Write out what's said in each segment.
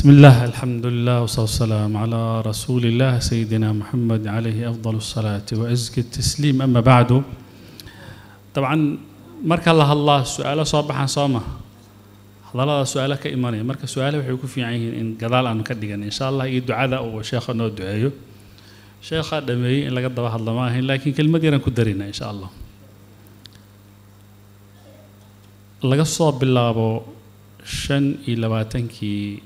بسم الله، الحمد لله، والصلاة والسلام على رسول الله سيدنا محمد عليه أفضل الصلاة وأزكى التسليم. أما بعد، طبعا marka la hadlaa su-aalo soo baxaan soo maha, hadallada su-aalo ka imanaya. Marka su-aalaha waxay ku fiican yihiin in gadaal aanu ka dhigan, insha Allah, iyo ducada uu sheekha noo duceeyo. Sheekhaa dhameeyey, in laga daba hadla ma ahayn, laakiin kelmad yaraan ku darina, insha Allah. Laga soo bilaabo 25-kii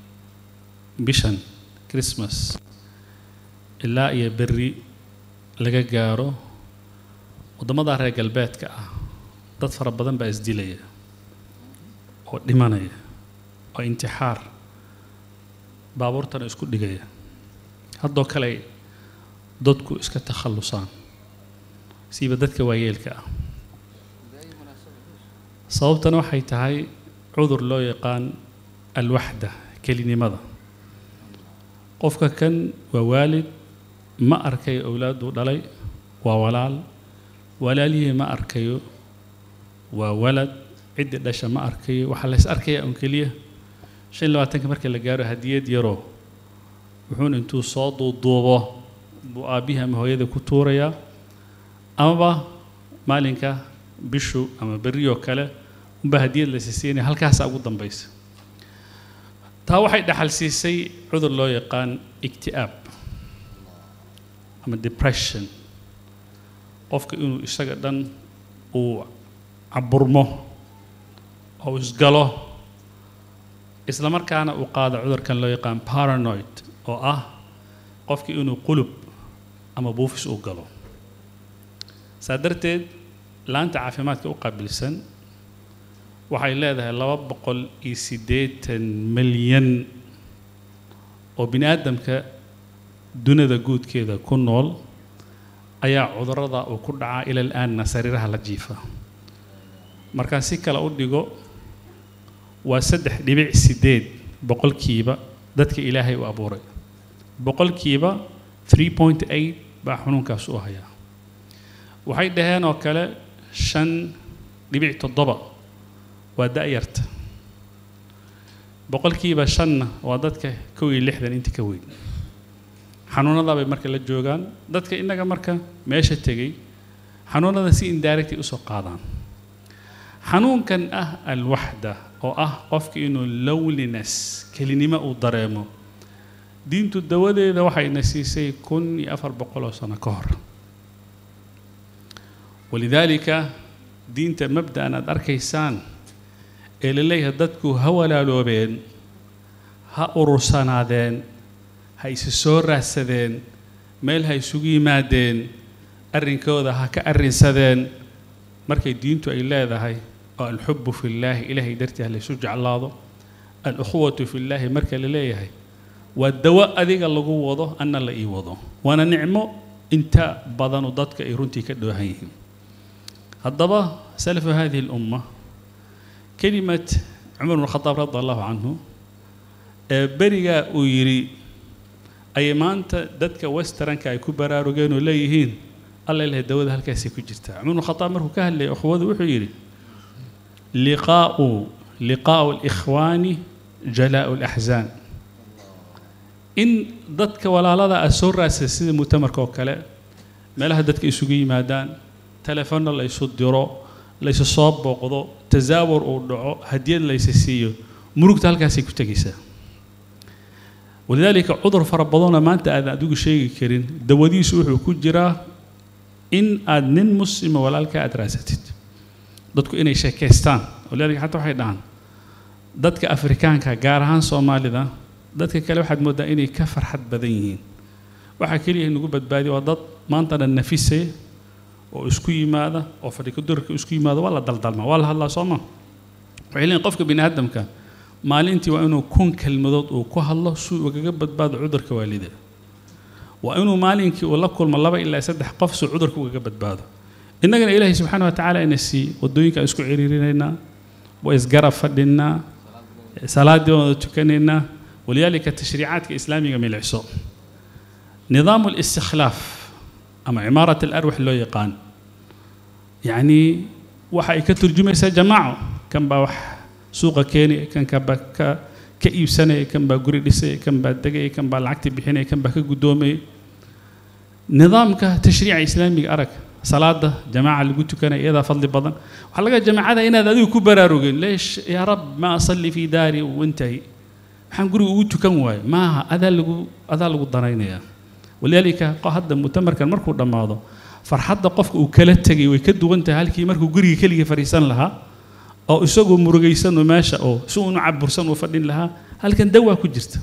bishan Christmas ilaa iyo berri laga gaaro, waddamada reer galbeedka ah dad fara badan baa isdilaya oo dhimanaya oo intixaar, baabuurtana isku dhigaya. Haddoo kale dadku iska takhallusaan, siiba dadka waayeelka ah. Sababtana waxay tahay cudur loo yaqaan alwaxda, kelinimada. Qofka kan waa waalid, ma arkayo owlaadduu dhalay; waa walaal, walaalihii ma arkayo; waa walad, ciddii dhasha ma arkayo. Waxaa lays arkaya un keliya 25-ka marka la gaaro, hadiyad yaroo wuxuun intuu soo duuduubo buu aabbihii ama hooyada ku tuurayaa, amaba maalinka bishu ama berriyoo kale unbaa hadiyad laysi siinaya. Halkaasaa ugu dambaysa. Taa waxay dhaxal siisay cudur loo yaqaan ikti'aab ama depression, qofka inuu isaga dhan uu caburmo oo isgalo, isla markaana uu qaado cudurkan loo yaqaan paranoid, oo ah qofka inuu qulub ama buufis uu galo. Saa darteed laanta caafimaadka u qaabilsan waxay leedahay 280 milyan oo bini aadamka dunida guudkeeda ku nool ayaa cudurrada uu ku dhacaa ila al-aanna sariiraha la jiifa. Markaan si kale u dhigo, waa 3.8% dadka Ilaahay u abuuray. 3.8% baa xanuunkaas u hayaa. Waxay dhaheen oo kale 5.7 waa da'yarta, 5%-na waa dadka 61 inta ka weyn. Xanuunadaa bay marka la joogaan dadka innaga. Marka meesha tegey xanuunada si indirect ay usoo qaadaan. Xanuunkan ah alwaxda, oo ah qofka inuu loneliness, kelinimo uu dareemo, diintu dawadeeda waxayna siisay 1400 oo sano ka hor. Walidaalika diinta mabda'an aad arkaysaan ee la leeyahay dadku ha walaaloobeen, ha urursanaadeen, ha isa soo raadsadeen, meel ha isugu yimaadeen, arrinkooda ha ka arrinsadeen, markay diintu ay leedahay oo alxubbu fillaahi, Ilaahay dartii ha laysu jeclaado, alukhuwatu fillaahi marka la leeyahay, waa dawo adiga lagu wado, anna la ii wado, waana nicmo inta badanu dadka ay runtii ka dhoohan yihiin. Haddaba salafu hadihi alumma, kelimad Cumar bn Khadaab radi allahu canhu ee berigaa uu yidhi ayay maanta dadka westernka ay ku baraarugeen oo leeyihiin, Alla ilahay, dawada halkaasay ku jirtaa. Cumar bn Khadaab markuu ka hadlayay ukhuwadu wuxuu yidhi: Liqaa'u alikhwaani jalaa'u alaxzaan." In dadka walaalada ah soo raadsa, sida mu'tamarka oo kale, meelaha dadka isugu yimaadaan, telefoonna la isu diro, la isu soo booqdo, tasaawur uu dhaco, hadiyad la isa siiyo, murugta halkaasay ku tegaysaa. Walidaalika cudur fara badanoo maanta aadan adigu sheegi karin dawadiisu wuxuu ku jiraa in aad nin muslima walaalka aad raasatid, dadku inay sheekaystaan. Walidaalika xataa waxay dhahaan dadka Afrikaanka, gaar ahaan Soomaalida, dadka kale waxaad mooddaa inay ka farxad badan yihiin. Waxaa keliya nagu badbaadiya waa dad maanta dhan nafisaya oo isku yimaada oo fadhi durka isku yimaada. Waa la daldalmaa, waa la hadlaa, soo ma? Waxay leeyihin qofka bini aadamka maalintii waa inuu 1000 kelmadood uu ku hadlo si uu ugaga badbaado cudurka waalida. Waa inuu maalinkii uu la kulmo laba ilaa saddex qof si cudurka ugaga badbaado. Innagana Ilaahay subxaana wa tacaala ina sii waddooyinka isku ciriirinaynaa, waa isgarab fadhinnaa, salaaddii waan wada tukanaynaa. Walidaalika tashriicaadka islaamiga milicso, nidaamu listikhlaaf ama cimaarat alarwax loo yaqaan, yacni waxa ay ka turjumaysaa jamaaco. Kan baa wax suuqa keenaya, kan ka Ka iibsanaya, kan baa guri dhisaya, kan baa degaya, kan baa lacagta bixinaya, kan baa ka guddoomaya. Nidaamka tashriica islaamiga arag, salaada jamaaca lagu tukanaya iyadaa fadli badan. Waxaa laga jamaacada inaad adigu ku baraarugin, leesh yaa rab ma asalli fii daari wantahi, maxaan guriga ugu tukan waayo? Maaha, adaa lagu danaynayaa. Walidaalika hadda mutamarkan markuu dhammaado, farxadda qofka uu kala tegay way ka duwan tahay halkii markuu guriga keligii fadhiisan lahaa oo isagoo murugaysan oo meesha oo si uunu cabursan uu fadhin lahaa. Halkan dawaa ku jirta.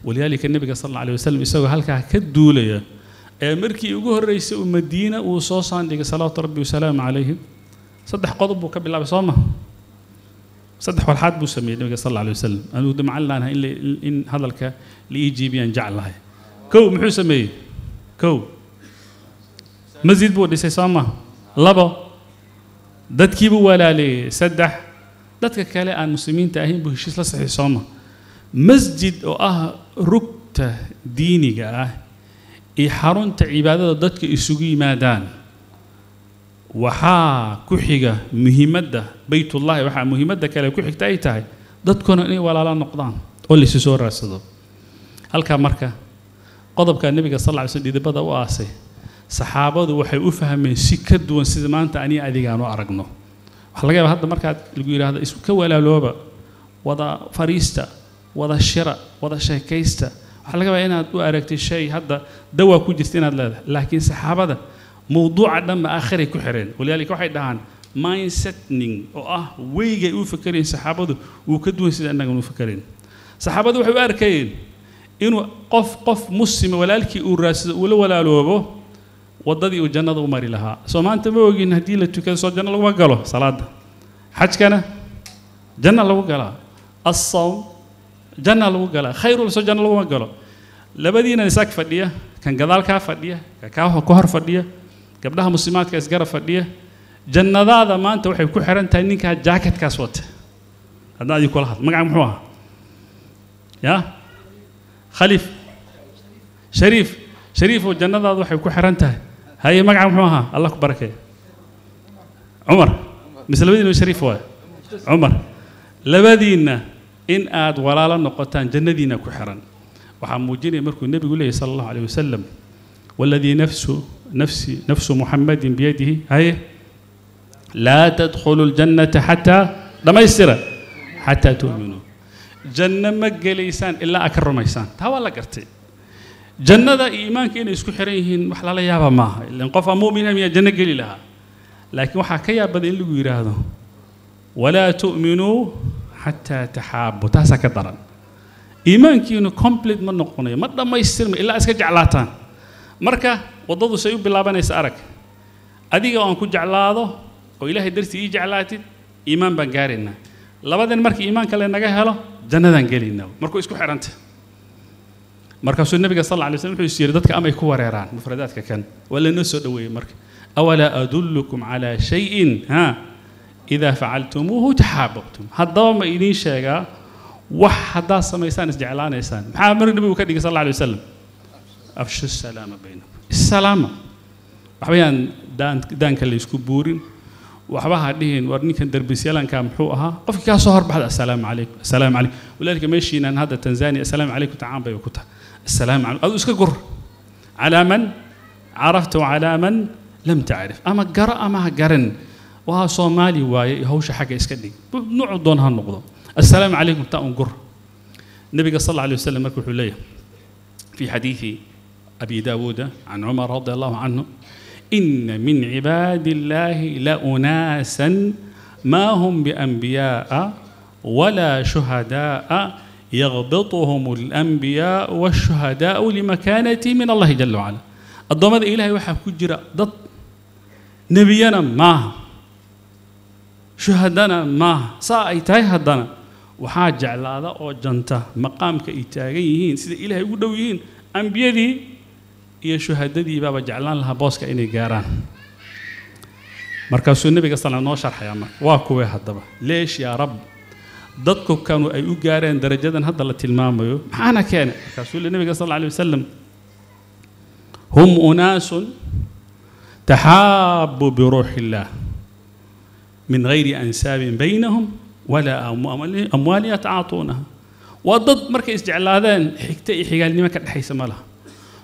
Walidaalika nabiga sal alla alayh wasalam isagoo halkaa ka duulaya ee markii ugu horreysay uu Madiina uu soo saandhigay, salawaatu rabbi wasalaamu calayhi, saddex qodob buu ka bilaabay, soo ma? Saddex walxaad buu sameeyey nabiga sal alla alayh wasalam. Anigu macallin aan ahay, in hadalka la ii jiibiyaan jeclahay. Kow, muxuu sameeyey? Kow, masjid buu dhisay, soo ma? Labo, dadkiibuu walaaleeyey. Saddex, dadka kale aan muslimiinta ahayn buu heshiis la saxiix, soo ma? Masjid oo ah rugta diiniga ah iyo xarunta cibaadada dadka isugu yimaadaan, waxaa ku xiga muhiimadda baytullahi. Waxaa muhiimadda kale ku xigta ay tahay dadkuna inay walaala noqdaan oo laysu soo raadsado halkaa. Marka qodobka nebiga sal lla ly slam dhidibada u aasay, saxaabadu waxay u fahmeen si ka duwan sida maanta aniga adigaan u aragno. Waxaa laga yaabaa hadda markaad lagu yidhaahdo isu ka walaalooba, wada fariista, wada shira, wada sheekaysta, waxaa laga yaabaa inaad u aragtay shay hadda dawaa ku jirta inaad leedahay. Laakiin saxaabada mowduuca dhanba aakhiray ku xireen. Walidaalika waxay dhahaan mindsetning oo ah weygay u fakerayeen saxaabadu wuu ka duwan sida innagan u fakerayn. Saxaabadu waxay u arkayeen inuu qof muslima walaalkii uu raadsado, uu la walaaloobo, waddadii uu jannada u mari lahaa. Soo maanta ma ogin haddii la tukado soo janno laguma galo? Salaada, xajkana janna lagu galaa, assawm janna lagu galaa, khayrul soo janno laguma galo? Labadiina isaag fadhiya, kan gadaal kaa fadhiya, ka kaa ku hor fadhiya, gabdhaha muslimaadka isgarab fadhiya, jannadaada maanta waxay ku xiran tahay ninkaa jaaketkaas wata. Haddaan adigu kula hadlo, magaca muxuu ahaa? Ya Khaliif Shariif, Shariifow, jannadaadu waxay ku xiran tahay. Haye, magaca muxuu ahaa? Allah ku barakeeya. Cumar mise labadiina Shariif waay? Cumar, labadiinna in aad walaalo noqotaan jannadiina ku xiran. Waxaa muujinaya markuu nebigu leeyahy sala allahu alayh wasalam: "Waladii nafsu nafsi nafsu Muxamadin biyadihi", haye, "laa tadkhulu ljannata xataa", dhammaystira, "xataa tu'minuu". Janno ma gelaysaan ilaa aad ka rumaysaan. Taa waa la gartay. Jannada iyo iimaanka inay isku xiran yihiin wax lala yaaba maaha, ilan qof aan mu'mina miyaa janno geli lahaa? Laakiin waxaa ka yaab badan in lagu yidhaahdo "walaa tu'minuu xataa taxaabu". Taasaa ka daran. Iimaankiinu complete ma noqonayo, ma dhammaystirma ilaa iska jeclaataan. Marka waddadu say u bilaabanaysa arag: adiga aan ku jeclaado oo Ilaahay dartii ii jeclaatid, iimaan baan gaaraynaa. Labadan markii iimaanka lanaga helo, jannadaan gelaynaa. Markuu isku xidhanta, markaasuu nabiga sal alla alay slam wuxuu is yidhi dadka amay ku wareeraan mufradaadka kan, waa lanoo soo dhoweeyey. Marka "awalaa adullukum calaa shayin ha idaa facaltumuuhu taxaababtum". Haddaba ma idiin sheegaa wax haddaad samaysaan isjeclaanaysaan? Maxaa mar nabigu ka dhigay sal alla alay wasalam? "Afshu salaama baynakum", issalaama. Waxbayaan daan daanka la isku buurin, waxba ha dhihin war ninkan derbisyalanka muxuu ahaa. Qofkii kaa soo horbaxda, "Assalaamu calaykum, assalaamu calaykum". Walaalika meeshiinaan hadda Tanzania "assalaamu calaykum" tacaan bay ku tahay. "Assalaamu calaykum" aduu iska gur, calaa man carafta wa calaa man lam tacrif, ama garo ama ha garan, waa Soomaali waaye. Hawsha xagga iska dhig, nuucu doon ha noqdo, "assalaamu calaykum" ta un gur. Nabiga sal alla alay wasalam marka wuxuu leeyahay في حديث أبي داود عن عمر رضي الله عنه: "إن من عباد الله لأناسا ما هم بأنبياء ولا شهداء يغبطهم الأنبياء والشهداء لمكانة من الله جل وعلا". Addoommada Ilaahay waxaa ku jira dad nebiyana maaha, shuhadana maaha, saa ay tahay haddana waxaa jeclaada oo janta maqaamka ay taagan yihiin, sida Ilaahay ugu dhow yihiin, ambiyadii iyo shuhadadii baaba jeclaan lahaa booska inay gaaraan. Markaasuu nabiga sal noo sharxayaa marka waa kuwee haddaba. Leesh yaa rab dadku kanu ay u gaareen darajadan hadda la tilmaamayo, maxaana keenay? Markaasuu le nabiga sal alla alay wasalam: "Hum unaasun taxaabuu biruuxi illaah min gayri ansaabin baynahum Walaa amwaal yatacaatuunaha. Waa dad markay isjeclaadeen xigta iyo xigaalnimo ka dhexaysa ma laha,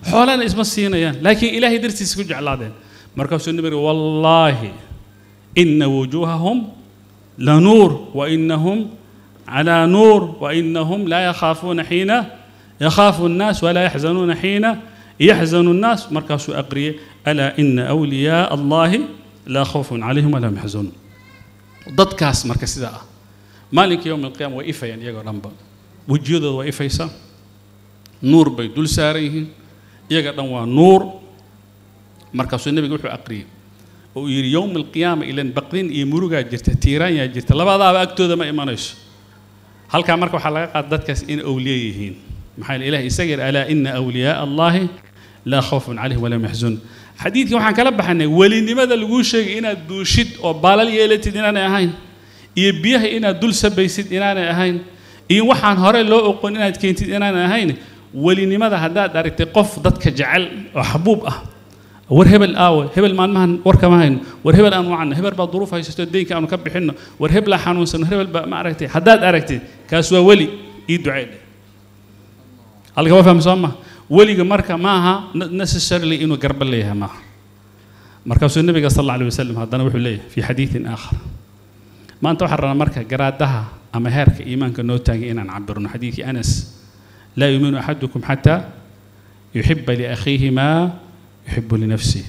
xoolana isma siinayaan, laakiin ilaahay dartiisa ku jeclaadeen. Markaasuu nabiga wallaahi ina wujuuhahum lanuur wainahum calaa nuur wainahum laa yakhaafuuna xiina yakhaafu nnaas walaa yaxzanuuna xiina yaxzanu nnaas. Markaasuu aqriyey alaa ina awliyaaa allahi laa khawfun calayhim walaa hum yaxzanuun. Dadkaas marka sidaa ah maalinka yowm alqiyama way ifayaan iyagoo dhanba, wejiyadooda waa ifaysaa, nuur bay dul saaran yihiin, iyaga dhan waa nuur. Markaasuu nebiga wuxuu aqriyey oo uu yidhi yowm alqiyaama ilan baqdin iyo murugaa jirta, tiiraanyaa jirta, labadaaba agtooda ma imanayso. Halkaa marka waxaa laga qaada dadkaas in awliye yihiin. Maxaa yeele ilaah isaga yidhi alaa ina awliyaaa allahi laa khawfun calayhim walaa hum yaxzanuun. Xadiidkan waxaan kala baxnay welinimada laguu sheegay inaad duushid oo baalal yeelatid inaanay ahayn, iyo biyaha inaad dul sabaysid inaanay ahayn, iyo waxaan hore loo oqon inaad keentid inaanay ahayn. Welinimada haddaad aragtay qof dadka jecel oo xabuub ah, war hebel aawe, hebel maalmahan war kama hayno, war hebel aan wacno, hebel baa duruuf haysato deynka aanu ka bixinno, war hebelaa xanuunsan, hebel baa ma aragtay, haddaad aragtid kaas waa weli, ii ducee dheh. Halka waa faham soo ma? Weliga marka maaha necessarily inuu garba leeyahay maaha. Markaasuu nabiga sal alla alay wasalam haddana wuxuu leeyahay fi xadiidin aakhar. Maanta waxaan rabnaa marka garaadaha ama heerka iimaanka noo taagay inaan cabirno xadiidkii Anas, laa yuuminu axadukum xataa yuxiba liakhiihi maa yuxibu linafsih.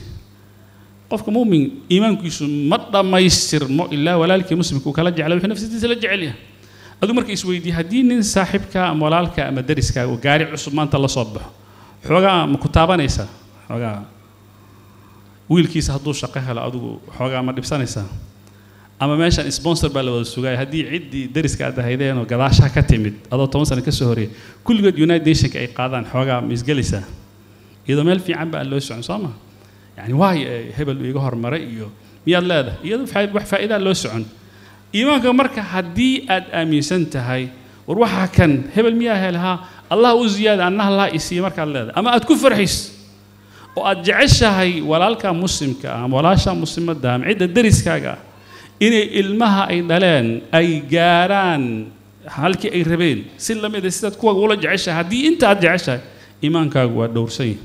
Qofka muumin iimaankiisu ma dhammaystirmo ilaa walaalkii muslimka uu kala jecla wuxuu nafsadiisa la jecel yahay. Adigu marka isweydiiye haddii nin saaxiibka ama walaalka ama dariskaaga uu gaari cusub maanta la soo baxo, xoogaa ma ku taabanaysaa? Xoogaa wiilkiisa hadduu shaqo helo adigu xoogaa ma dhibsanaysaa? Ama meeshan sponsor baa la wada sugaya, haddii ciddii dariska aad ahaydeen oo gadaashaha ka timid adoo 10 sano ka soo horeeyay kulligood United Nationka ay qaadaan, xoogaa ma isgelaysaa? Iyadoo meel fiican ba aan loo socon soo ma? Yani waay hebel iiga hormaray iyo miyaad leedahay? Iyadoo wax faa'iidaa loo socon. Iimaanka marka haddii aad aaminsan tahay war waxaa kan hebel miyaa helhaa, allah u ziyaada, anna allah isiiye markaad leedahay, ama aad ku farxis oo aad jeceshahay walaalka muslimka ah ama walaasha muslimadda ama cidda dariskaaga ah inay ilmaha ay dhaleen ay gaaraan halkii ay rabeen si lamid ah sidaad kuwa ula jeceshahay, haddii inta aad jeceshahay iimaankaagu waa dhowrsan yahay.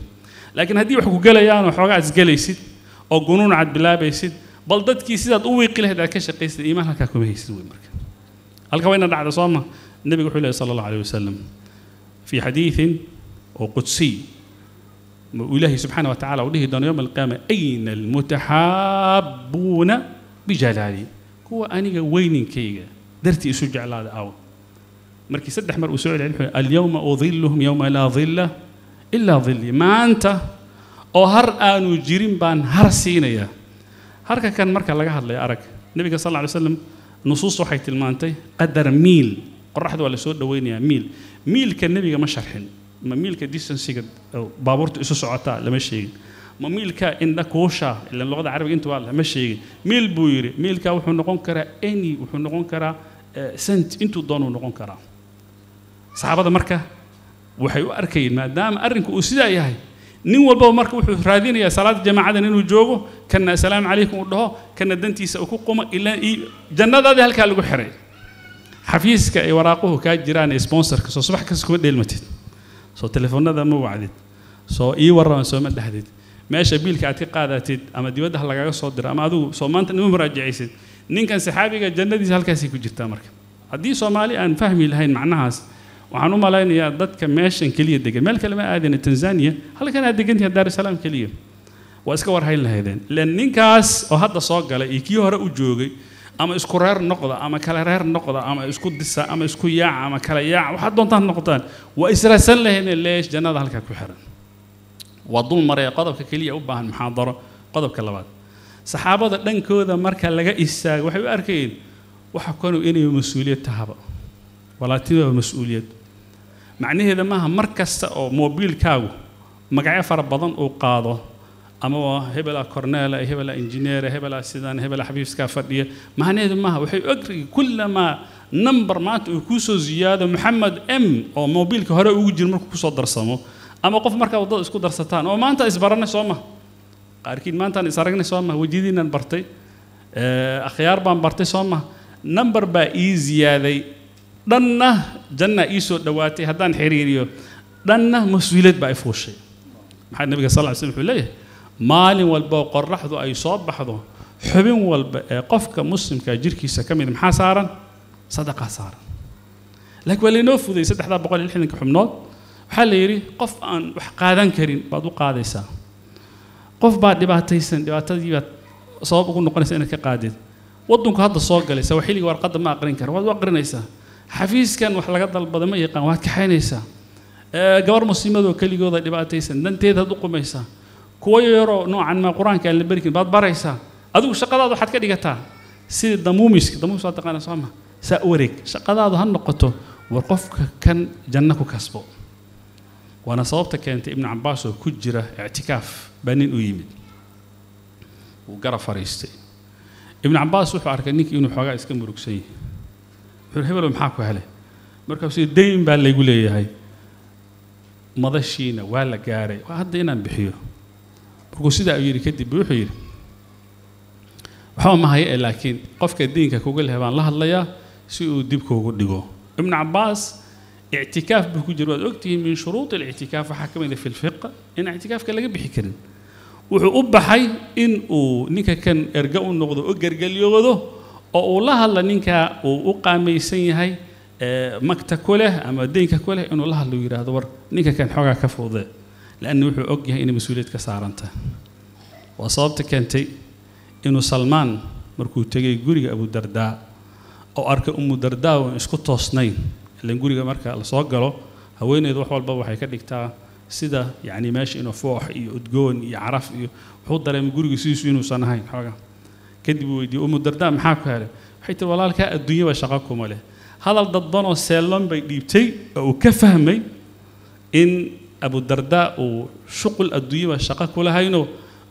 Laakiin haddii wax ku gelayaan oo xoogaa aad isgelaysid oo gunuun aad bilaabaysid, bal dadkii sidaad u wiiqi lahayd aad ka shaqaysid, iimaan halkaa kuma haysid wey. Marka halka waa ina dhacda soo ma? Nebigu wuxuu leeyahy sala allahu alayh wasalam fi xadiidin oo qudsiy, ilaahi subxaana wa tacala uu dhihi doono yowma alqiyaama ayna almutaxaabuuna bijalaali, kuwa aniga weyninkayga dartii isu jeclaada aawo. Markii 3 mar uu soo celcelin wuxuu alyawma udiluhum yowma laa dilla ilaa dilli, maanta oo har aanu jirin baan har siinayaa. Harka kan marka laga hadlayo arag nabiga sal alla alay slam nusuus waxay tilmaantay qadar miil, qoraxda waa la soo dhaweynayaa miil. Miilka nebiga ma sharxin, ma miilka distanciga baabuurta isu socotaa lama sheegin, ma miilka indha kuusha ilan luqada carabiga inta waa lama sheegin. Miil buu yidhi, miilka wuxuu noqon karaa any, wuxuu noqon karaa cent, intuu doonuu noqon karaa. Saxaabada marka waxay u arkayeen maadaama arrinku uu sidaa yahay, nin walbaba marka wuxuu raadinayaa salaada jamaacadan inuu joogo, kana assalaamu calaykum uu dhaho, kana dantiisa uu ku qumo, ilaa jannadaadii halkaa lagu xiray. Xafiiska ay waraaquhu kaa jiraan ee sponsorka soo subax kasta kuma dheelmatid, soo telefoonada ma wacdid, soo ii warrama soo ma dhahdid, meesha biilka aad ka qaadatid ama dibadda ha lagaga soo diro ama adigu soo maanta nima muraajacaysid, ninkan saxaabiga jannadiisa halkaasay ku jirtaa. Marka haddii Soomaali aan fahmi lahayn macnahaas, waxaan u malaynayaa dadka meeshan keliya degan, meel kale ma aadina, Tanzania halkan aad degantihiin Daar es Salaam keliya waa iska warhayn lahaydeen. Ilaan ninkaas oo hadda soo galay iyo kii hore u joogay ama isku reer noqda ama kala reer noqda ama isku disa ama isku yaaca ama kala yaaca, waxaad doontaan noqotaan, waa israasan lahaydeen. Leesh jannada halkaa ku xiran waa dul maraya qodobka keliya u baahan muxaadaro. Qodobka labaad, saxaabada dhankooda marka laga istaago waxay u arkayeen waxa kanu inay mas-uuliyad tahaba, walaatinima waa mas-uuliyad. Macnaheeda maaha mar kasta oo moobiilkaagu magacyo fara badan uu qaado ama waa hebela corneela, hebela injineera, hebela sidaan, hebela xafiiskaa fadhiya, macnaheedu maaha. Waxay ogriyi kullamaa number maanta uu kusoo ziyaado Maxamed M oo moobiilka hore ugu jira markuu kusoo darsamo, ama qof markaa waddada isku darsataan oo maanta isbaranay soo ma, qaarkiin maantaan is aragnay soo ma, wejiyadiinaan bartay, akhyaar baan bartay soo ma. Number baa ii ziyaaday, dhanna janna ii soo dhowaatay haddaan xiriiriyo, dhanna mas-uuliyad baa i fuushay. Maxaa nabiga sal ly slam wuxuu leeyahay maalin walba oo qorraxdu ay soo baxdo xubin walba ee qofka muslimka jirkiisa ka mid maxaa saaran? Sadaqaa saaran. Laakiin waa laynoo fuday 360 xubnood. Waxaa la yidhi qof aan wax qaadan karin baad u qaadaysaa, qof baa dhibaataysan, dhibaatadii baad sabab ugu noqonaysa inaad ka qaadid. Waddanku hadda soo galay sawaaxiliga warqadda ma aqrin kara, waad u aqrinaysaa. Xafiiskan wax laga dalbada ma yaqaan, waad kaxaynaysaa. Gabar muslimadoo keligooda dhibaataysan danteedaad u qumaysaa. Kuwo yaroo noocan ma qur-aanka aan la bari karin baad baraysaa. Adigu shaqadaada waxaad ka dhigataa sidii damuumiska, damuumis waa taqaana soo ma, saa u wareeg. Shaqadaadu ha noqoto war qofka kan janno ku kasbo. Waana sababta keentay Ibnu Cabbaas oo ku jira ictikaaf baa nin u yimid, wuu garab fariistay. Ibnu Cabbaas wuxuu arkay ninkii inuu xoogaa iska murugsan yahay. Wuxuu hebelow maxaa ku helay? Markaasuu dayn baa laygu leeyahay, madashiina waa la gaaray, waa hadda inaan bixiyo. Markuu sidaa u yidhi kadib wuxuu yidhi waxba ma haya, laakiin qofka diinka kuga leh baan la hadlayaa si uu dib kuugu dhigo. Ibnu Cabbaas ictikaaf buu ku jira. Waad ogtihiin min shuruud alictikaaf waxaa ka mid ah fi lfiq in ictikaafka laga bixi karin. Wuxuu u baxay in uu ninka kan erga u noqdo, u gergalyoodo oo uu la hadla ninka uu u qaamaysan yahay magta ku leh ama deynka ku leh, inuu la hadlo yidhaahdo war ninka kan xoogaa ka fududee, lanna wuxuu og yahay inay mas-uuliyad ka saaran tahay. Waa sababta keentay inuu Salmaan markuu tegay guriga Abu Dardaa oo arkay Ummu Dardaa oon isku toosnayn. Ilan guriga marka la soo galo haweeneydu wax walba waxay ka dhigtaa sida yacni meesha inuu foox iyo udgoon iyo caraf iyo wuxuu dareemay guriga sidiisu inuusan ahayn xoogaa. Kadib uu weydiiyey Ummu Dardaa maxaa ku helay? Waxay tiri walaalkaa adduunyaba shaqo kuma leh. Hadal dadbanoo seellon bay dhiibtay oo uu ka fahmay in Abu Dardaa uu shuqul adduunyaba shaqo ku lahaynoo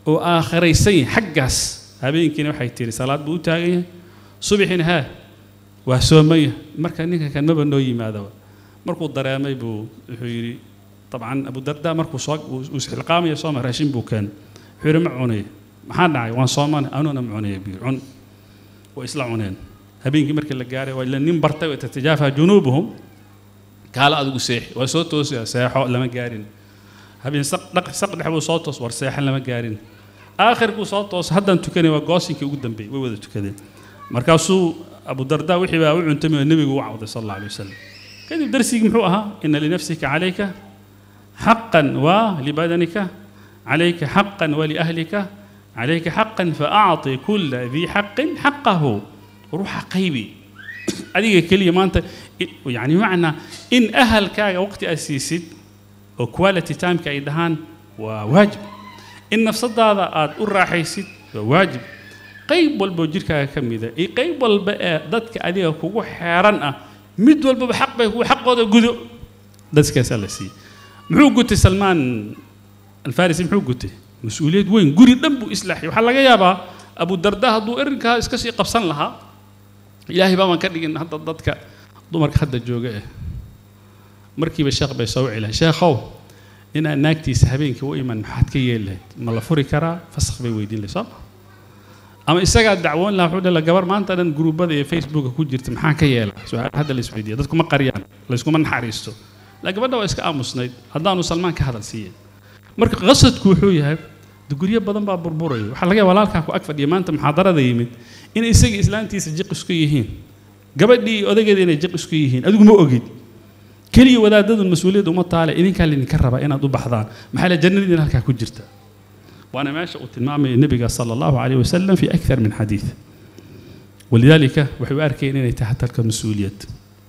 oo aakhiraysan yahay xaggaas. Habeenkiina waxay tiri salaad buu u taagan yahay, subaxiina haa waa soomaya, marka ninka kan maba noo yimaadaba. Markuu dareemay buu wuxuu yidhi dabcan Abu Dardaa markuu soo uu isxilqaamaya sooma raashin buu keenay. Wuxuu yidhi ma cunaya, maxaa dhacay? Waan soomanay, anuna ma cunaya buu yidhi. Cun. Way isla cuneen. Habeenkii markii la gaaray waa ila nin bartay, wa tatajaafa junuubuhum, kaala adigu seexi, waa soo toosaya, seexo lama gaarin. Habeen saq dhex buu soo toos, war seexan lama gaarin. Aakhirkuu soo toos, haddaan tukanay, waa goosinkii ugu dambeeyey, way wada tukadeen. Markaasuu Abu Dardaa wixii baa u cuntamay oo nebigu u cawday sal alla alay wasalam. Kadib darsigii muxuu ahaa? Ina linafsika calayka xaqan wa libadanika calayka xaqan wa liahlika calayka xaqan faacti kula dii xaqin xaqahu. Ruuxa qaybi adiga keliya maanta, yani bimacnaa in ahalkaaga waqti aad siisid oo quality timeka ay dhahaan waa waajib, in nafsadaada aad u raaxaysid waa waajib, qayb walba oo jirkaaga ka mida iyo qayb walba ee dadka adiga kugu xeeran ah mid walbaba xaq bay kugu xaqooda gudo. Dadkaasaa la siiyey. Muxuu gutay Salmaan Alfarisi? Muxuu gutay mas-uuliyad weyn, guri dhan buu islaaxiyay. Waxaa laga yaabaa Abu Darda hadduu arrinkaa iska sii qabsan lahaa, ilaahay baaban ka dhigin hadda dadka dumarka hadda jooga eh markiiba sheekh bay soo wici lahayd, sheekhow inaad naagtiisa habeenkii u iman maxaad ka yeeli lahayd? Ma la furi karaa? Fasakh bay weydiin lahayd soo ma? Ama isagaa dacwoon lahaa, wuxuu dhihi gabar maanta dhan gruubada iyo Facebooka ku jirta maxaan ka yeelaa? Su-aal hadda la isweydiiya, dadku ma qariyaan, layskuma naxariisto. Laakiin gabadha waa iska aamusnayd haddaanu Salmaan ka hadal siiyeen. Marka qasadku wuxuu yahay guryo badan baa burburaya. Waxaa laga yaaba walaalkaa ku ag fadhiya maanta muxaadarada yimid in isaga islaantiisa jiq isku yihiin, gabadhii iyo odageeda inay jiq isku yihiin, adigu ma ogid. Keliya wadaadadu mas-uuliyadda uma taale, idinkaa laydinka rabaa inaad u baxdaan, maxaa la jannadiina halkaa ku jirta. Waana meesha uu tilmaamaya nebiga sala allahu calayh wasalam fi akthar min xadiid. Walidaalika waxay u arkayeen inay tahay talka mas-uuliyad,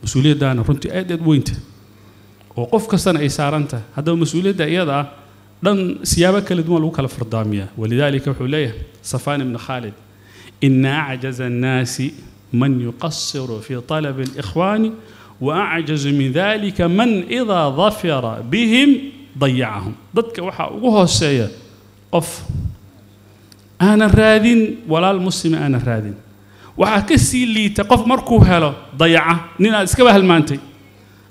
mas-uuliyaddaana runtii aad aad weynta oo qof kastana ay saaran tahay. Haddaba mas-uuliyadda iyada ah dhan siyaabo kala duwan lagu kala fardaamiyaa. Walidaalika wuxuu leeyahay Safaan ibn Khaalid ina acjaza annaasi man yuqasiru fi talabi alikhwaani wa acjazu min dalika man idaa dafira bihim dayacahum. Dadka waxaa ugu hooseeya qof aanan raadin walaal muslima aanan raadin, waxaa ka sii liita qof markuu helo dayaca, nin aad iskaba halmaantay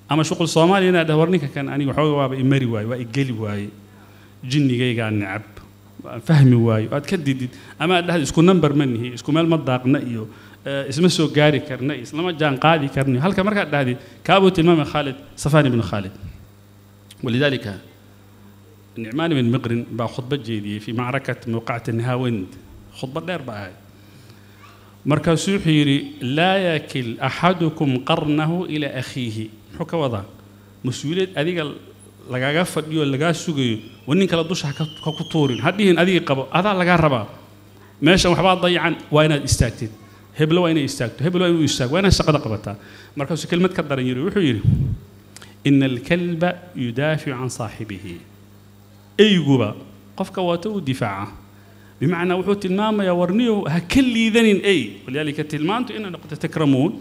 ama shuqul Soomaaliya inaad dhah war ninka kan aniga waxooga waaba imari waaye, waa igeli waaye, jinnigaygaa necab, waan fahmi waayo, aad ka didid, ama aad dhahdo isku number ma nihi, isku meel ma daaqna iyo Isma soo gaari karna, islama jaan qaadi karna. Halka markaad dhahdid kaabuu tilmaamay Khaalid Safaan ibn Khaalid. Walidaalika Nicmaan ibn Miqrin baa khudbad jeediyey fi macrakat mawqacati Nahawand, khudbad dheer ba ahayd. Markaasuu wuxuu yidhi laa yakil axadukum qarnahu ilaa akhiihi. Muxuu ka wadaa? Mas-uuliyad adiga lagaaga fadhiyo, lagaa sugayo, wa nin kale dusha ha ku tuurin, ha dhihin adiga qabo, adaa lagaa rabaa. Meeshan waxbaa dayacan, waa inaad istaagtid, heblo waa inay istaagto, heblo waa inuu istaago, waa inaad shaqada qabataa. Markaasuu kelmad ka daran yidhi, wuxuu yidhi ina alkalba yudaaficu can saaxibihi, eyguba qofka waata uu difaaca. Bimacnaa wuxuu tilmaamayaa warniyow ha ka liidanin ey. Walidaalika tilmaantu inay noqoto takramuun,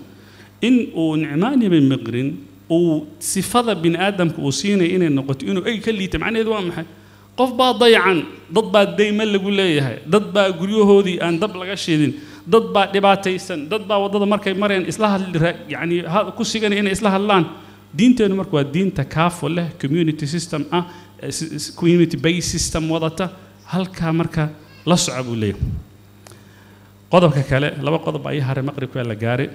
in uu Nicmaan ibn Miqrin uu sifada bini aadamka uu siinaya inay noqoto inuu ey ka liita. Macnaheedu waa maxay? Qof baa dayacan, dad baa dayma lagu leeyahay, dad baa guryahoodii aan dab laga shidin, dad baa dhibaataysan, dad baa waddada markay marayaan isla hadli, yacni ku siganaya inay isla hadlaan. Diinteennu marka waa diinta kaafo leh, community system ah, community based system wadata. Halkaa marka la soco buu leeyahay. Qodobka kale, laba qodob ayaa haray, maqribka la gaaray.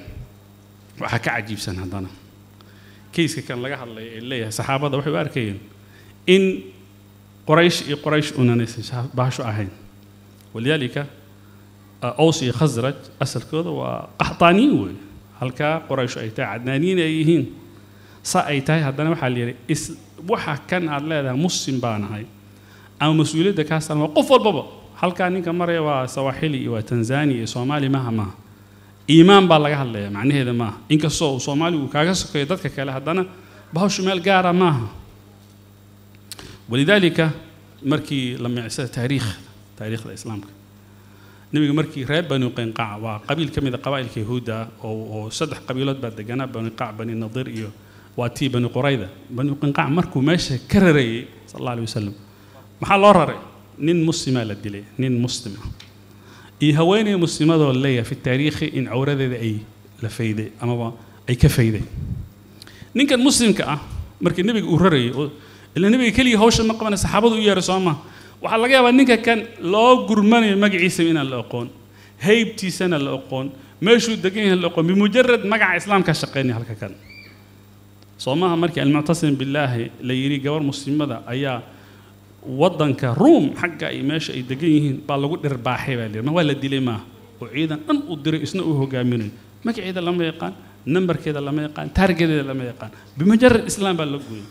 Waxaa ka cajiibsan haddana kayska kan laga hadlaya ee leeyahay saxaabada waxay u arkayeen in Qoraysh iyo Qoraysh unanaysan baasho ahayn. Walidaalika Aws iyo Khasraj asalkooda waa qaxtaaniyiin wey, halkaa Qoraysh ay tahay Cadnaaniyiin ay yihiin. Sa ay tahay haddana waxaa la yidhi is waxa kan aad leedahay muslim baan ahay ama mas-uuliyadda kaa saaran waa qof walbaba. Halkaa ninka maraya waa Sawaaxili iyo waa Tanzania iyo Soomaali, maaha iimaan baa laga hadlaya macnaheeda maaha. Inkastoo uu Soomaaligu kaaga sokeeyo dadka kale, haddana bahawshu meel gaara maaha. Walidaalika markii la micsada taariikhda islaamka, nebiga markii reer Banu Qaynqaac, waa qabiil ka mid a qabaa'ilka yahuudda oo saddex qabiilood baa deganaa, Banu Qaac, Bani Nadir iyo waa tii Banu Qurayda. Banu Qaynqaac markuu meesha ka rarayay sal alla alay wasalam, maxaa loo raray? Nin muslimaa la dilay, nin muslim ah iyo haweeney muslimadoo leeyahay fi taariikhi in cawradeeda ay la fayday amaba ay ka fayday. Ninkan muslimka ah markii nebiga uu rarayay, ila nebiga keligii hawsha ma qabana, saxaabadu u yeeray soo ma. Waxaa laga yaabaa ninka kan loo gurmanayo magaciisa inaan la aqoon, haybtiisana la aqoon, meeshuu degan yahay la aqoon, bimujarad magaca islaamka shaqeynaya halka kan. Soo maaha markii Almuctasim Billaahi la yidhi gabar muslimada ayaa waddanka Ruum xagga ay meesha ay degan yihiin baa lagu dhirbaaxay baa la yidhi, ma waa la dilay maaha, oo ciidan dhan uu diray isna uu hogaaminayo, magaceeda lama yaqaan, nambarkeeda lama yaqaan, taargedeeda lama yaqaan, bimujarad islaam baa la gooyay.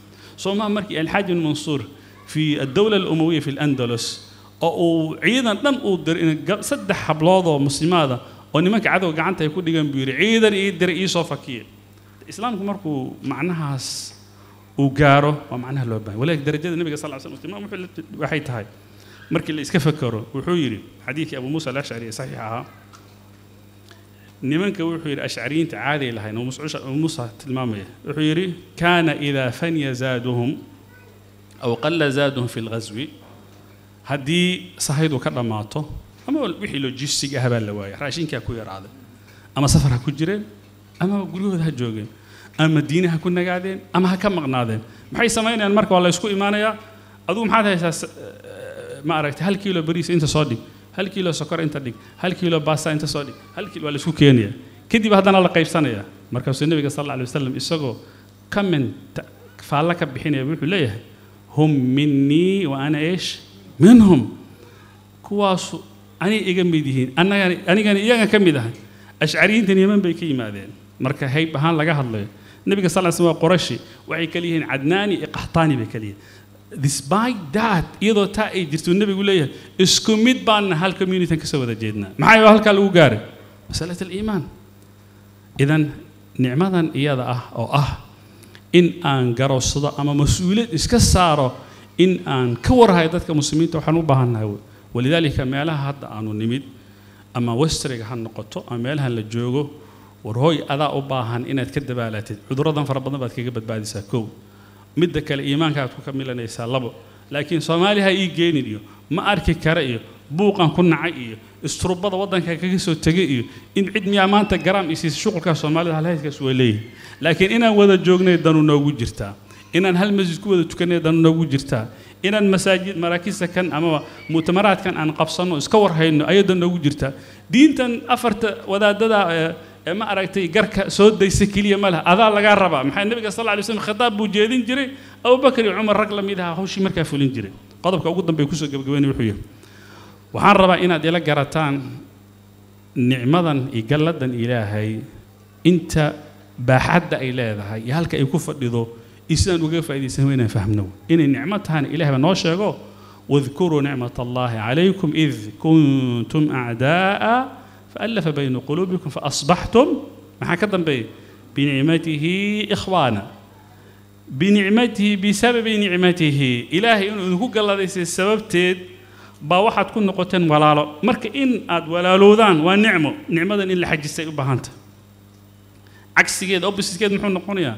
Soo maaha markii Alxaaji ibn Mansuur fi addawla alumawiya fi alandalus oo uu ciidan dhan uu diray in saddex hablood oo muslimaada oo nimanka cadowga gacanta ay ku dhigan buu yidhi ciidan ii diray ii soo fakiye. Islaamku markuu macnahaas uu gaaro waa macnaha loo baahay. Walaak darajada nabiga sal slam tilmaam waxay tahay markii la iska fakero. Wuxuu yidhi xadiidkii Abu Muusa Alashcari ee saxiix ahaa, nimanka wuxuu yidhi ashcariyiinta caaday lahayn, Abu Muusa tilmaamaya, wuxuu yidhi kaana idaa fanya zaaduhum aw qalla zaaduhum fi lghaswi, haddii sahaydu ka dhammaato ama wixii logistig ah baa la waayay, raashinkaa ku yaraaday, ama safar ha ku jireen ama guryahooda ha joogeen ama madiine ha ku nagaadeen ama ha ka maqnaadeen, maxay samaynayaan? Marka waa la isku imaanayaa. Adigu maxaad haysaa? Ma aragtay 1 kiilo bariis inta soo dhig, 1 kiilo sokor inta dhig, 1 kiilo baasta inta soo dhig, 1 kiilo, waa la isku keenaya, kadib haddana la qaybsanaya. Markaasuu nabiga sal alla alay wasalam isagoo comment faalla ka bixinaya wuxuu leeyahay hum minii wa ana ish minhum, kuwaasu anay iga mid yihiin, annagana anigana iyagan ka mid ahay. Ashcariyiintan Yeman bay ka yimaadeen. Marka hayb ahaan laga hadlayo nabiga sal slam waa Qorashi, waxay kala yihiin Cadnaani iyo Qaxtaani bay kala yihiin. Despite that, iyadoo taa ay jirto, nabigu leeyahay isku mid baana, hal community kasoo wada jeednaa. Maxaa halkaa lagu gaaray? Masalat aliimaan. Idan nicmadan iyada ah oo ah in aan garowsado ama mas-uuliyad iska saaro in aan ka warhayo dadka muslimiinta waxaan u baahannahay wey. Walidaalika meelaha hadda aanu nimid, ama westriga ha noqoto ama meelahan la joogo, war hooy adaa u baahan inaad ka dabaalatid cudurradan fara badan baad kaga badbaadisaa kow, midda kale iimaanka aad ku kamilanaysaa labo. Laakiin Soomaali ha ii geenin iyo ma arki kara iyo buuqan ku nacay iyo istrubada waddanka kaga soo tegay iyo in cid miyaa maanta garaam isiisa, shuqulkaa Soomaalida halhayskaas waa leeyihin. Laakiin inaan wada joognay danu noogu jirtaa, inaan hal masjid ku wada tukanay danu noogu jirtaa, Inaan masaajid maraakiista kan ama mu'tamaraadkan aan qabsanno iska warhayno ayadoo noogu jirta. Diintan afarta wadaadada ee ma aragtay garka soo daysa keliya ma laha, adaa lagaa rabaa. Maxaa nabiga sal alla alay slam khitaab buu jeedin jiray, Abubakar iyo Cumar rag la mid ahaa hawshii markaa fulin jiray. Qodobka ugu dambeeya kusoo gabagabeynaya wuxuu yahay, waxaan rabaa inaad ila garataan nicmadan iyo galladan Ilaahay inta baaxadda ay leedahay iyo halka ay ku fadhido iyo sidaan uga faa'iidaysan inaan fahmno inay nicmo tahana. Ilahay baa noo sheego, wadkuruu nicmat Allahi calaykum id kuntum acdaa'a faallafa bayna quluubikum faasbaxtum, maxaa ka dambeeya? Binicmatihi ikhwaana. Binicmatihi, bisababi nicmatihi, Ilaahay inuu idinku galladaysay sababteed baa waxaad ku noqoteen walaalo. Marka in aad walaalowdaan waa nicmo, nicmadan in la xajistay u baahanta. Cagsigeed, oppositekeed muxuu noqonayaa?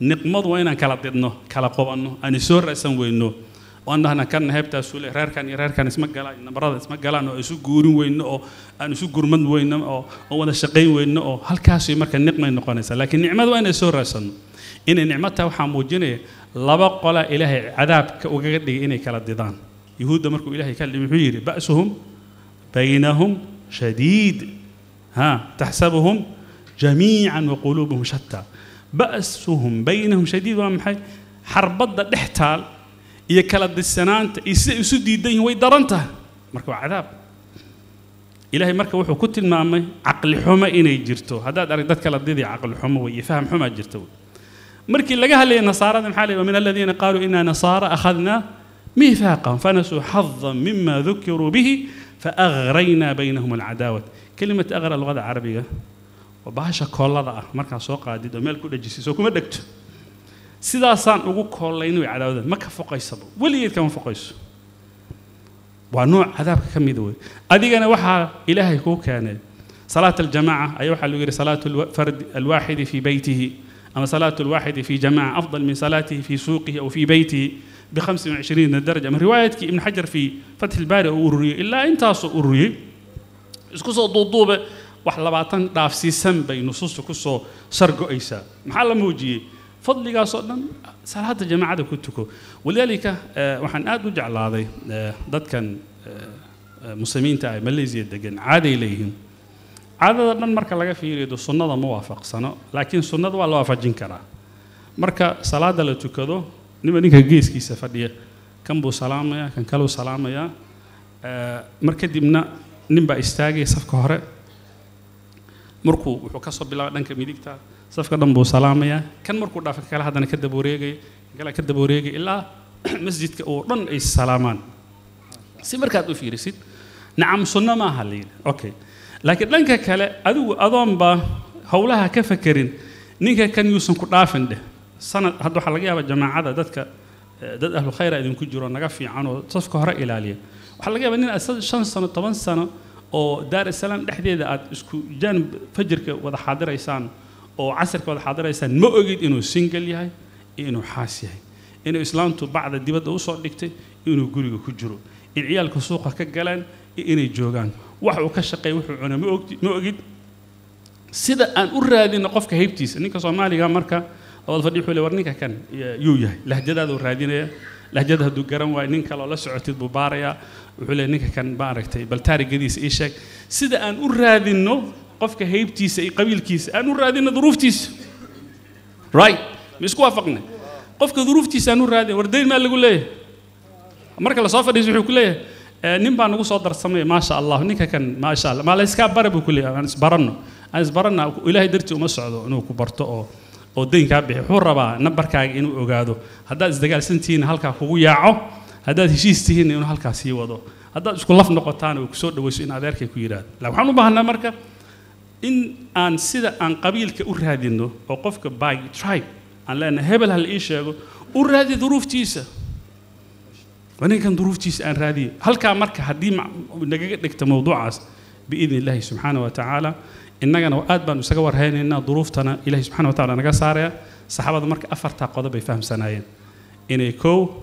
Niqmadu waa inaan kala didno, kala qobanno, aan isoo raadsan weyno oo aan dhahna kanna heebtaasuu le, reerkan iyo reerkan isma galaan, nambarada isma galaan, oo isu guurin weyno oo aan isu gurmad weyno oo wada shaqayn weyno, oo halkaasay marka niqmay noqonaysaa. Laakiin nicmadu waa inay soo raadsanno. Inay nicmo tahay waxaa muujinaya laba qola Ilaahay cadaabka ugaga dhigay inay kala didaan. Yuhuudda markuu Ilaahay ka hadlay muxuu yidhi? Ba'suhum baynahum shadiid, ha taxsabuhum jamiican waquluubuhum shataa. Ba'suhum baynahum shadiid waa maxay? Xarbadda dhex taal iyo kala didsanaanta iyo siday isu diidan yihiin way daran tahay, marka waa cadaab Ilaahay. Marka wuxuu ku tilmaamay caqli xumo inay jirto. Haddaad arag dad kala didi, caqli xumo wey iyo faham xumaa jirta wey. Markii laga hadlayay nasaarada maxaa la yidhi? Min aladiina qaaluu inaa nasaara akhadnaa miihaaqahum fanasuu xadan mima dukiruu bihi faagraynaa baynahum alcadaawat. Kelimata agra luqada carabiga waa bahasha koollada ah, markaa soo qaadid oo meel ku dhejisay soo kuma dhegto. Sidaasaan ugu koollayn way cadaawada, ma ka foqaysaba, weligeed kama foqayso. Waa nooc cadaabka ka mida wey. Adigana waxaa Ilaahay kuu keenay salaat aljamaaca ayaa waxaa lagu yidhi salaatu alfardi alwaaxidi fii beytihi ama salaatu alwaaxidi fi jamaca afdal min salaatihi fi suuqihi aw fi beytihi ب25 daraja, ama riwaayadkii Ibn Xajar fi Fatx Ilbaari uu ururiyey ilaa intaasoo ururiyey isku soo duuduube, wax 20 dhaafsiisan bay nusuusta ku soo sargo'aysaa. Maxaa la muujiyey? Fadligaasoo dhan salaada jamaacada ku tuko. Walidaalika waxaan aad u jeclaaday dadkan muslimiinta ah Malaysia degan, caaday leeyihiin. Caadada dhan marka laga fiiriyo sunnada ma waafaqsano, laakiin sunnada waa la waafajin karaa. Marka salaada la tukado, nima ninka geeskiisa fadhiya kan buu salaamayaa, kan kaluu salaamayaa, mar kadibna nin baa istaagaya safka hore. Markuu wuxuu ka soo bilaabay dhanka midigta, safka dhan buu salaamayaa. Kan markuu dhaafo kale haddana ka daba wareegaya, kan kale ka daba wareegaya, ilaa masjidka oo dhan ay salaamaan. Si markaad u fiirisid, nacam, sunno maaha la yidhi, okay, laakiin dhanka kale adigu adoonba howlaha ka fakerin, ninka kan yuusan ku dhaafin dheh. Sanad hadda waxaa laga yaabaa jamaacada dadka dad ahlu khayra idinku jiro naga fiican oo safka hore ilaaliya. Waxaa laga yaabaa nin aad 5 sano, 10 sano oo Daar es Salaam dhexdeeda aad isku jaanib fajirka wada xaadiraysaan oo casirka wada xaadiraysaan, ma ogid inuu single yahay iyo inuu xaas yahay, inuu islaamtu bacda dibadda usoo dhigtay, inuu guriga ku jiro, in ciyaalka suuqa ka galaan iyo inay joogaan, wax uu ka shaqeey, wuxuu cuna ma ogti, ma ogid. Sida aan u raadino qofka haybtiisa, ninka Soomaaliga marka labada fadhi wuxuu leeyahay, war ninka kan yuu yahay? Lahjadaada uu raadinaya. Lahjada hadduu garan waayo, nin kaloo la socotid buu baarayaa. Wuxuu leeyahay, ninka kan ma aragtay? Bal taarigadiisa ii sheeg. Sida aan u raadinno qofka haybtiisa iyo qabiilkiisa, aan u raadinno duruuftiisa, right? Ma isku waafaqnay? Qofka duruuftiisa aan u raadin. War dayn maa lagu leeyahay? Marka lasoo fadhiiso wuxuu ku leeyahay, nin baa nagu soo darsamay, maasha Allah, ninka kan maasha Allah, maa la iskaa bara buu ku leeyahay. Aan isbaranno, aan isbaranna. Ilaahay dartii uma socdo inuu ku barto oo dayn kaa bixi. Wuxuu rabaa nambarkaaga inuu ogaado, haddaad isdagaalsantihiin halkaa kugu yaaco, haddaad heshiis tihiinna inuu halkaa sii wado, haddaad isku laf noqotaana uu kusoo dhawayso in adeerkay ku yidhaahdo. La waxaan u baahnaa marka in aan sida aan qabiilka u raadinno oo qofka by tribe aan leenahay hebel ha la ii sheego, u raadi duruuftiisa. Waa ninkan duruuftiisa aan raadiyo halkaa. Marka haddii nagaga dhigta mowduucaas biidni Illaahi subxaana wa tacaala, innagana aad baan isaga warhaynaynaa, duruuftana Ilahi subxana wa tacala naga saaraya. Saxaabada marka afartaa qodob bay fahamsanaayeen inay kow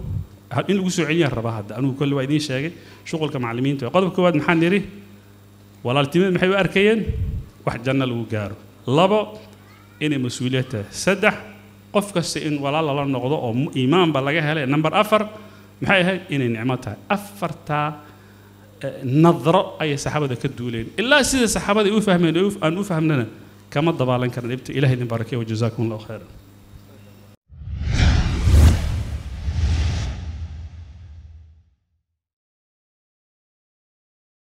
in lagu soo celiyaan rabaa. Hadda anigu kolle waa idiin sheegay shuqulka macallimiinta. Qodobka koowaad maxaan nidhi? Walaaltinimada maxay u arkayeen? Wax janno lagu gaaro. Labo, inay mas-uuliyad tahay. Saddex, qof kasta in walaal lala noqdo oo iimaanba laga helay. Number afar. Maxay ahayd? Inay nicmo tahay. Afartaa nadro ayay saxaabada ka duuleen. Ilaa sida saxaabada ay u fahmeen aan u fahmnana kama dabaalan karna dhibta. Ilahay idin barakeeyo, wajazaakum Allahu khayran.